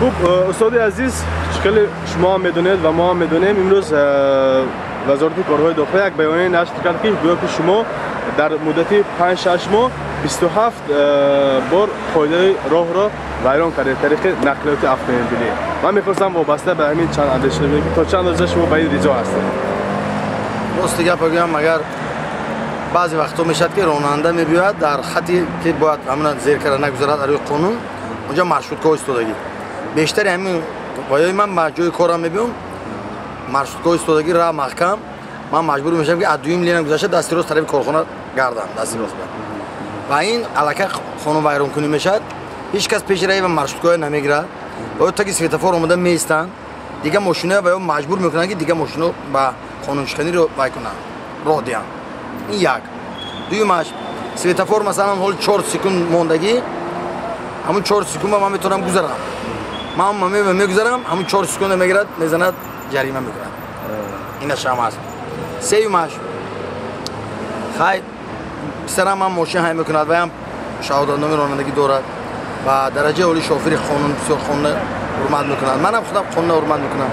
Хуб, устоди азиз, хеле шумо ҳам медонед ва мо ҳам медонем, имрӯз вазорати корҳои дохилӣ як баёния нашр кард, ки гӯё ки шумо дар муддати 5-6 моҳ 27 бор қоидаи роҳро вайрон кардед тариқи нақлиёти автомобилӣ. Ман мехостам вобаста ба ҳамин чанд андеша бигӯям, ки то чанд андоза шумо ба ин ризо ҳастед? Рости гап бигӯям, агар баъзе вақтҳо мешавад, ки ронанда мебиёяд дар хате ки бояд ҳамона зер карда нагузарад аз рӯи қонун, онҷо маршруткаҳо истодагӣ. Бештари ҳамин ваёи ман ба ҷои корам мебиём, маршруткаҳо истодагӣ, раҳ маҳкам, ман маҷбур мешавам, ки аз дуюм лина гузашта, дасти рост тарафи корхона гардам, дасти рост. Ва ин аллакай қонунвайронкунӣ мешавад. Ҳеҷ кас пеши раи ва маршруткаҳо намегирад ва ё таги светофор омода меистанд, дигар мошиноя ва ё маҷбур мекунанд, ки дигар мошино ба қонуншиканиро вай кунанд, роҳ диҳанд. Ин як. Дуюмаш, светофор, масалан, ҳоли 4 секунд мондагӣ, ҳамун 4 секунд ман метавонам гузарам, ман мегузарам, ҳамун 4 секунда мегирад, мезанад, ҷарима мекунад. Инашам аст. Сеюмаш, хай, писарам ҳам мошин ҳай мекунад, ваям шаҳодатномаи ронандагӣ дорад ва дараҷаи олии шофири қонун, бисёр қонунро ҳурмат мекунад. Манам худам қонунро ҳурмат мекунам,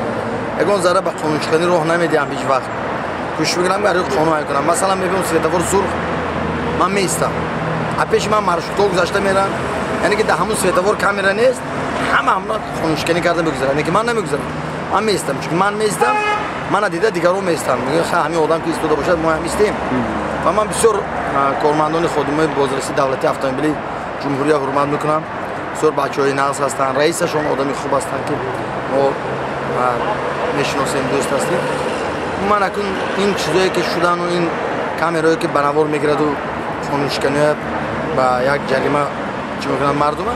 ягон зарра ба қонуншиканӣ роҳ намедиҳам. Ҳеҷ вақт кӯшиш мекунам, ки рӯи қонун ҳай кунам. Масалан, мебинам, светофор сурх, ман меистам, а пеши ман маршруткаҳо гузашта меранд, яъне ки дар ҳамун светофор камера нест, ҳама ҳамона қонуншиканӣ карда мегузаранд, ки ман намегузарам, ман меистам, чунки ман меистам, мана дида дигарон меистанд, мегӯянд: «Ха, ҳамин одам ки истода бошад, мо ҳам истем». Ва ман бисёр кормандони, ходимои бозрасии давлатии автомобилии ҷумҳурия ҳурмат мекунам. Бисёр бачаҳои нағз ҳастанд, раисашон одами хуб ҳастанд, ки мо мешиносем, дӯст ҳастем. Ман акун ин чизое ки шудану ин камерое ки ба навор мегираду қонуншиканиҳо ба як ҷарима чӣ мекунанд мардума,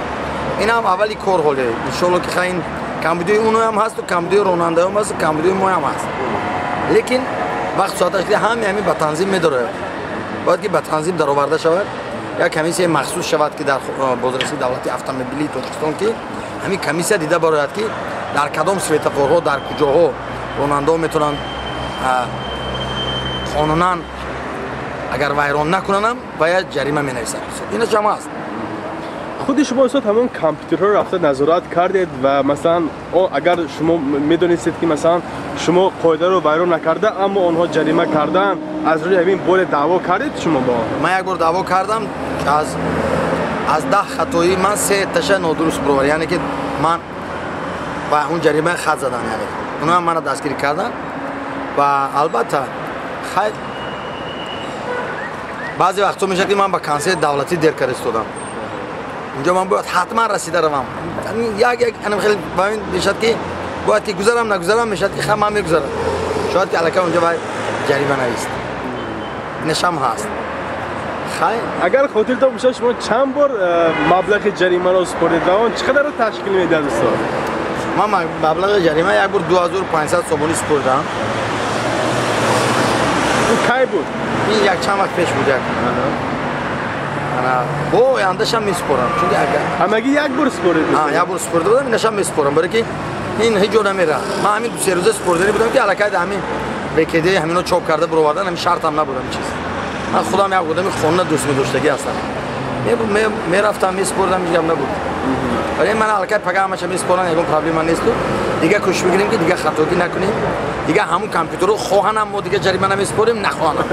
ин ҳам аввали кор ҳоле. Иншолло, ки ин камбудии уноам ҳасту камбудии ронандаам ҳасту камбудии моам ҳаст, лекин вақт соаташ ҳами ҳамин ба танзим медорад, бояд ки ба танзим дароварда шавад, як комиссияи махсус шавад, ки дар бозрасии давлатии автомобилии Тоҷикистон, ки ҳамин комиссия дида барояд, ки дар кадом светофорҳо, дар куҷоҳо ронандаҳо метавонанд қонунан агар вайрон накунанам, бояд ҷарима менависанд. Инаш ҳам ҳаст. Худи шумо, устод, ҳамон компютерҳоро рафта назорат кардед ва масалан, агар шумо медонистед, ки масалан шумо қоидаро вайрон накарда, аммо онҳо ҷарима карданд, аз рӯи ҳамин боре даъво кардед шумо бо Ман як бор даъво кардам. Аз 10 хатоӣ ман се таша нодуруст бировар, яъне ки ман ба он ҷарима хат задам, яъне онҳо мана дастгирӣ карданд. Ва албатта, хай, баъзе вақтҳо мешавад, ки ман ба консерт давлатӣ дер карда истодам, унҷо ман бояд ҳатман расида равам. Як як анам хеле мешавад, ки бояд ки гузарам, нагузарам, мешавад, ки ман мегузарам, шояд ки аллакай унҷо вай ҷарима навист. Инашам ҳаст, хай. Агар хотиртон бошад, шумо чанд бор маблағи ҷаримаро супордед ва он чӣ қадарро ташкил медиҳад, устод? Ман маблағи ҷарима як бор 2500 сомонӣ супордам. Кай буд? Ин як чанд вақт пеш буд. Як бо ояндашам месупорам, чунки агар Ҳамагӣ як бор супоред? Як бор супорда будам, инашам месупорам, барои ки ин ҳеҷ ҷо намерад. Ман ҳамин 2-3 рӯза супорданӣ будам, ки аллакай ҳамин БКД ҳамино чоп карда буровардан, ҳамин шартам набуд ҳамин чиз. Ман худам як одами қонуна дӯст медоштагӣ ҳастам, мерафтам, месупордам, ҳеҷ гап набуд. Вале ман аллакай пага ҳамаша месупорам, ягон проблема несту. Дига кӯшиш мекунем, ки дига хатогӣ накунем. Дига ҳамун компютерро хоҳанам, мо дига ҷарима намесупорем, нахоҳанам.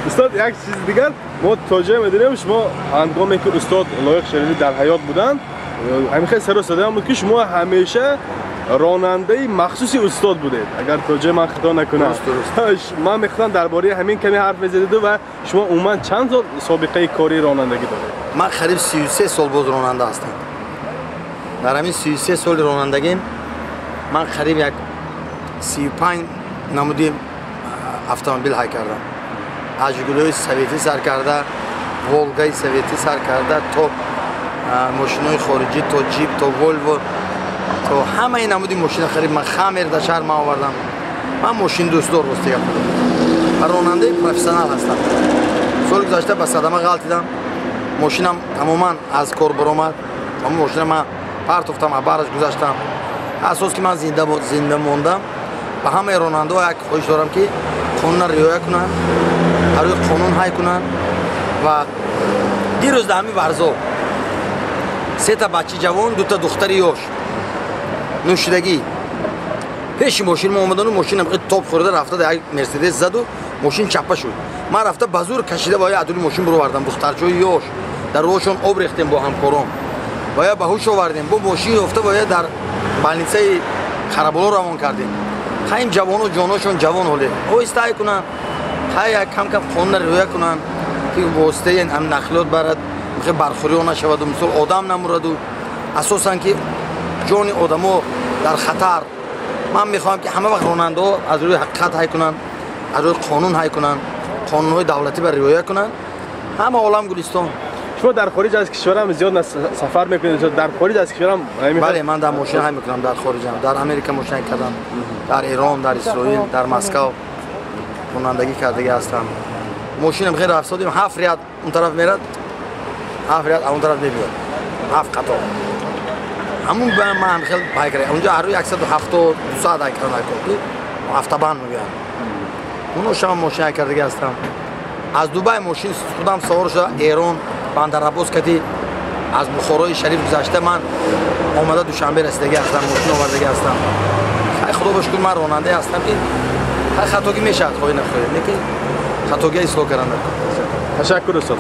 Устод, як чизи дигар: мо то ҷое медонем, шумо ҳангоме ки устод Лоиқ Шералӣ дар ҳаёт буданд, ҳамин хел сару садоям буд, ки шумо ҳамеша ронандаи махсуси устод будед, агар то ҷое ман хато накунам. Ман мехоҳам дар бораи ҳамин каме ҳарф мезадиду ва шумо умуман чанд сол собиқаи кории ронандагӣ доред? Ман қариб 33 сол боз ронанда ҳастам. Дар ҳамин 33 соли ронандагим ман қариб як 35 намуди автомобил ҳай кардам, аз Жигулиҳои советӣ сар карда, Волгаи советӣ сар карда, то мошинои хориҷӣ, то Ҷип, то Волво, то ҳамаи намуди мошина қариб ман. Хаммер дар шаҳр ман овардам. Ман мошиндӯстдор, рости гап, ва ронандаи профессионал ҳастам. Соли гузашта ба садама ғалтидам, мошинам тамоман аз кор баромад, ҳамон мошина ман партофтам, абараш гузаштам. Асос ки ман зинда мондам. Ба ҳамаи ронандаҳо як хоҳиш дорам, ки қонунро риоя кунанд, ҳарӯи қонун ҳай кунанд. Ва дирӯз дар ҳамин Варзоб сета бачаи ҷавон, дута духтари ёш Нӯшидагӣ пеши мошин мо омадану мошинам топ хӯрда рафта дар як Мерседес заду, мошин чаппа шуд. Ман рафта ба зур кашида ва адули мошин буровардам. Духтарчаҳои ёш дар роҳшон об рехтем бо ҳамкорон, ва ба ҳуш овардем, бо мошин ёфта ва дар больницаи Қараболо равон кардем. Хайм ҷавоно ҷоношон ҷавон ҳоле оҳиста ҳай кунанд, хай як кам кам қонунро риоя кунанд, ки воситаи нақлиёт барад бархӯриҳо нашаваду мисол одам намураду, асосан ки ҷони одамо дар хатар. Ман мехоҳам, ки ҳама вақт ронандаҳо аз рӯи ҳақиқат ҳай кунанд, аз рӯи қонун ҳай кунанд, қонунҳои давлатӣ ба риоя кунанд. Ҳама олам гулистон. Шумо дар хориҷ аз кишварам зиёд сафар мекунед, дар хориҷ аз кишварам? Бале, ман дар мошин ҳай мекунам, дар хориҷам, дар Америка мошин кардам, дар Эрон, дар Исроил, дар Москав ронандагӣ кардагӣ ҳастам. Мошинам хеле рафтодем, 7 ряд он тараф мерад, 7 ряд он тараф мебиёд, 7 қатор. Ҳамун ба ман хел ҳай кардам. Онҷо ҳар рӯи 170 200 ҳай кардам, ки автобан мегӯянд. Оно шама мошин ҳай кардагӣ ҳастам. Аз Дубай мошин худам савор шуда Эрон, Бандарабос кати аз Бухорои Шариф гузашта ман омада Душанбе расидагӣ ҳастам, мошин овардагӣ ҳастам. Хай худо ба шукр, ман ронандае ҳастам, ки хай хатогӣ мешавад, хоҳӣ нахоҳӣ, лекин хатогиа ислоҳ кардан. Ташаккур, устод.